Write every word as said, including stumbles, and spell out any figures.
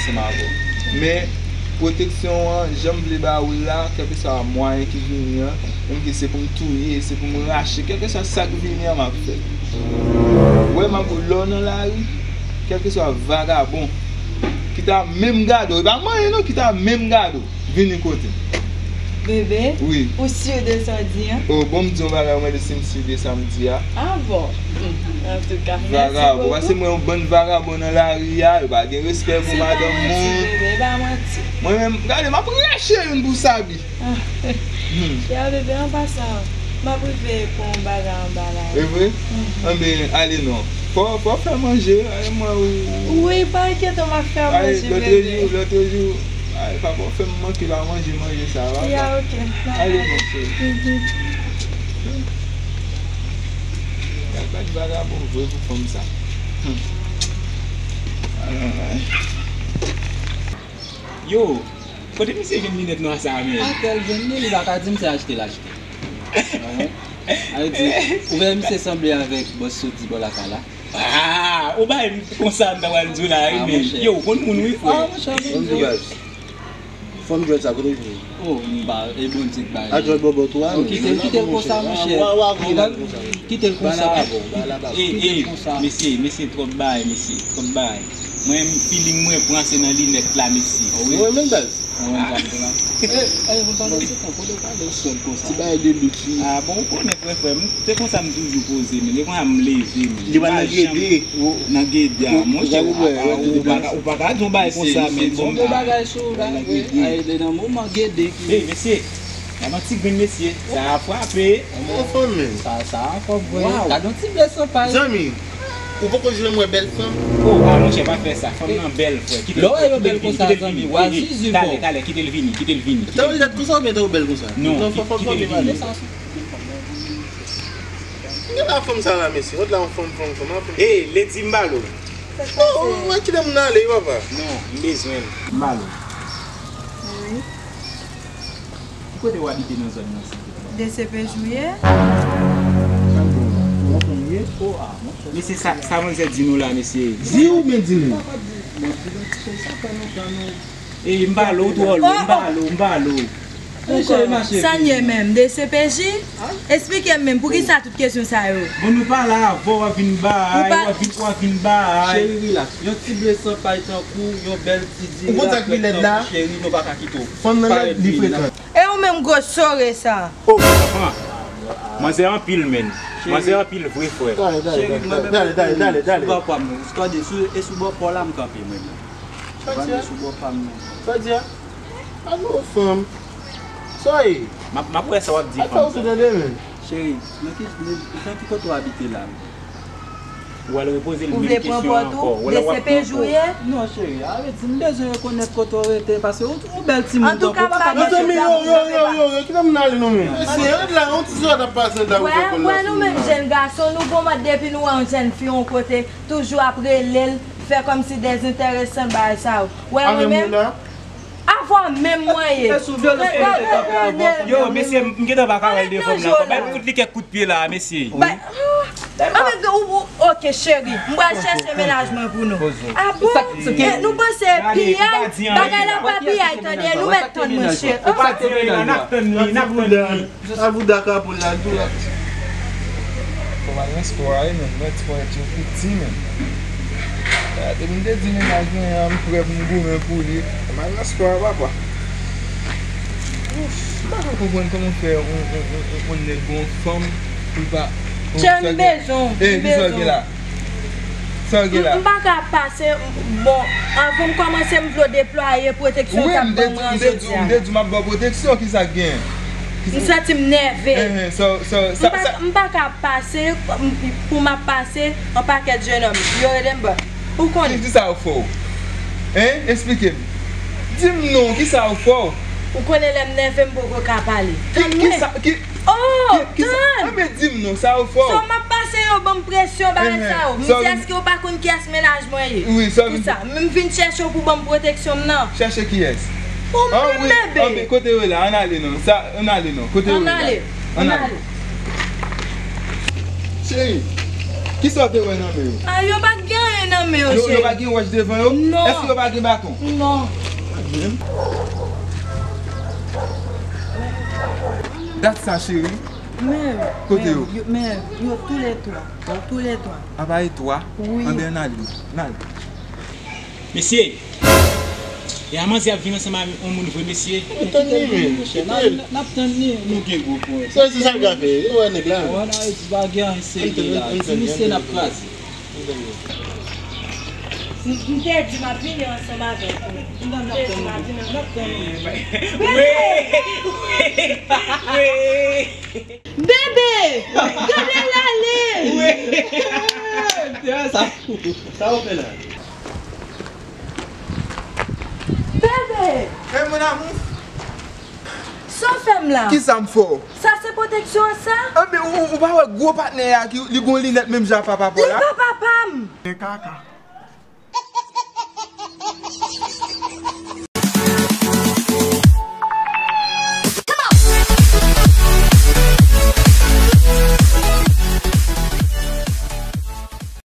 ansanm avè w. Men, pwoteksyon an, jan m vle ba ou l la, kèlkeswa mwayen ki vini an, menm ke se pou m touye, se pou m rache, kèlkeswa sa k vini an, m ap fè l. Ou wè, m ap, lè w nan lari, kèlkeswa vagabon, ki ta menm gade w, e pa manyen non, ki ta menm gade w, vini kote m. Bebe, wi, ou si de sa w di an? O, bon, m di yon bagay, ou mande si m si de sa m di a. A bon? Hmm, antouka, mèsi bokou. Vagabon, paske m wè yon bann vagabon nan lari a, yo pa gen respè pou madanm moun. Se pa manti, bebe, e pa manti. Mwen menm, gade, m ap rache youn pou Sabi. Ah. Hmm. Ya, bebe, an pasan, m ap rive pran yon bagay anba la. E vre? Mhm. Anben, ale non. Fò, fò fè manje, ale mwen ou. Wi, pa enkyete w, m ap fè manje, bebe. Lòt jou, lòt jou, ay, papa, w fè m manke pa manje, manje sa, papa. Ya, ok. Ale, mon cheri. Mhm. Gad, gad vagabon vre pou fanm sa. Hmm. Ay, ay, ay. Yo, kote misye jwenn linèt nwa sa a, men? Atè l jwenn li, li pa ka di m se achte l achte. Sa vle di, ou wè misye sanble avèk bòs soti bò lakay la. Ah, ou bay m konsa m ta pral di w la, wi, men. Yo, ou konn moun, wi, frè. Ah, monchè, Bondye. Fòm djòl sa, kote l vini? Oh, m pa, e Bondye k bay li. A djòl bòbò tou a, men. Kite l, kite l konsa, monchè. Kite l konsa. Ba la ba bon, ba la ba bon. Kite l konsa. Mesye, mesye, twòp bagay, mesye, twòp bagay. Mwen, feeling mwen pran se nan linèt la, mesye. Ou renmen l, baz? Ou renmen l, baz? Eh, eh, ou pa nan ti tan, kote w pale sòl konsa? Ti bagay de luks, wi. Ah, bon, ou konnen, frè, frè, m, se konsa m toujou poze, men, se konsa m leve, men. Li pa nan gede. Nan gede a, monchè, ou pa ka, ou pa ka, ou pa ka di yon bagay konsa, men, bon bagay sou ou la. Ay, de nan moman gede ki. Ey, mesye, y ap an ti grenn, mesye. Sa a frape. Anfòm, men. Sa, sa anfòm vre. Gade yon ti blè san pay. Zanmi, ou poko janm wè bèl fanm? Oh, ah, monchè, pa fè sa. Fanm nan bèl, frè. Kite l vini, kite l vini, kite l vini. Talè, talè, kite l vini, kite l vini. Tan ou gad konsa oubyen tan ou bèl konsa? Non, kite l vini. Gen la fanm sa la, mesye. Wont la yon fanm, fanm, fanm, fanm. Ey, Lady Mbalo. Oh, oh, wè kile moun ale, papa. Non, m bezwen l. Mbalo. Wi. Ki kote w abite nan zòn nan, silvouplè? D C P Juillet. Sa l gen la? Ou konn ye? Oh, ah, monchè. Mesye, sa, sa manzè di nou la, mesye? Di oubyen di nou? Bon, di nou, sa fè lontan nou. Ey, Mbalo, ou twò lwen, Mbalo, Mbalo. Sa n ye menm, D C P J? Esplike m menm, poukisa tout kesyon sa yo? Bon, nou pale avè w, w ap vin bay, w ap vin, w ap vin bay. Cheri, relax. Yon ti ble san pay tankou, yon bèl ti diri. Ou konn sa k pi lèd la? Cheri, nou pa ka kite w. Fanm nan lèd, li frekan. E ou menm gwo sore sa? Oh, papa. Manzè anpil, menn. Manzè anpil vre, frè. Cheri, mwen menm, dale, dale, dale, dale. Sou bò pa m, sou, e sou bò pa w la m kanpe, mwen menm. Sa di a? Sou bò pa m nan. Sa di a? A non, fanm. Sa ye? M ap, m ap wè sa w ap di, fanm. Al fè wout ou tande, men. Cheri, nan ki, nan ki kote w abite la? Ou al repoze l menm kesyon an ankò. Ou vle pran pòz ou? D C P Juillet? Non, cheri, arete, m bezwen rekonèt kote w rete, paske ou, ou bèl timoun tankou, ou pa ka mache. Mezanmi, yo, yo, yo, yo, yo, kite m nan ale non, men. Mesye, rete la, yon ti sòt ap pase andan ou fè kòl la. Wè, wè, nou menm jèn gason, nou gon mòd depi nou wè yon jèn fi yon kote, toujou ap rele l, fè kòmsi dezenteresan bagay sa yo. Wè, mwen menm, avè w menm mwen ye. E sou vyolans mwen te kanpe avè w. Yo, mesye, m gentan pa ka wè l devan m la ankò. Bay m fout li kèk kout pye la, mesye. Bay, ah, anben, ou, ou, ok, cheri, m pral chèche mennaj mwen pou nou. A bon? E, nou panse piyay? Bagay la pa piyay, tande, nou mèt tann mwen, cheri. Ou pa di anyen, n ap tann li, n ap tann li. Jis a bouda ka pou l la tou la. Fò m al nan spò a wi, men mwen ti ponyèt yo piti, men. Depi m te di mennaj mwen an, m prè pou m goumen pou li. M al nan spò a, papa. Ouf, m pa ka konprann kòman fè yon, yon, yon, yon, yon nèg gen yon fanm pou l pa. Chè, m bezwen w. Ey, kisa w gen la? Sa w gen la? M, m pa ka pase, m, bon, anvan m kòmanse, m vle w deplwaye pwoteksyon w t ap ban mwen an jodi a. Wi, m te di w, m te di w m ap ba w pwoteksyon, kisa k gen? M santi m nève. Enhen, sa, sa, sa, m pa, sa. M pa ka pase, m, pou m ap pase, yon pakèt jennonm, yo rele m ba. Ou konnen. Ki, kisa yo fè w? Hen? Esplike m. Di m non, kisa yo fè w? Ou konnen lè m nève, m poko ka pale. Tann mwen. Ki, kisa, ki, Oh, ki, ki sa? Tann! Anben, di m non, sa yo fè w? Sa m ap pase yo ban m presyon, bagay sa yo. M di, èske w pa konn kiyès mennaj mwen ye? Wi, sa w vin. Kisa? M vin chèche w pou ban m pwoteksyon m nan. Chèche kiyès? Ou menm, bebe. Anben, kote yo la? Ann ale non. Sa, ann ale non. Kote yo la? Ann ale. Ann ale. Cheri. Kisa w te wè nan men yo? A, yo pa t gen anyen nan men yo, cheri. Yo pa gen wòch devan yo? Non. Èske yo pa gen baton? Non. Dat sa, cheri. Men, kote yo? Men, yo toulètwa. Yo toulètwa. Apa e twa? Wi. Anben, n ale. N ale. Mesye, e a manzè ap vin ansanm avèk yon moun vre, mesye. N ap tann li, men, monchè. N ap, n ap tann li, nou gen gwo pwen. Se, se sa l ka fè. Yo wè nèg la. Wi, nan Ayiti, pa gen anyen serye la. Ti misye n ap kraze. M te di m ap vini ansanm avèk ou. M te di m ap vini ansanm. Wi! Wi! Bebe! Gade l ale! Wi! Sa w fè la? Bebe! Hey, mon amour! Sa w fè m la? Kisa m fè w? Sa se pwoteksyon an sa? Anben, ou, ou pa wè gwo patnè a ki li gon linèt menm jan ak papa pa w la? Li pa papa m! Men kaka.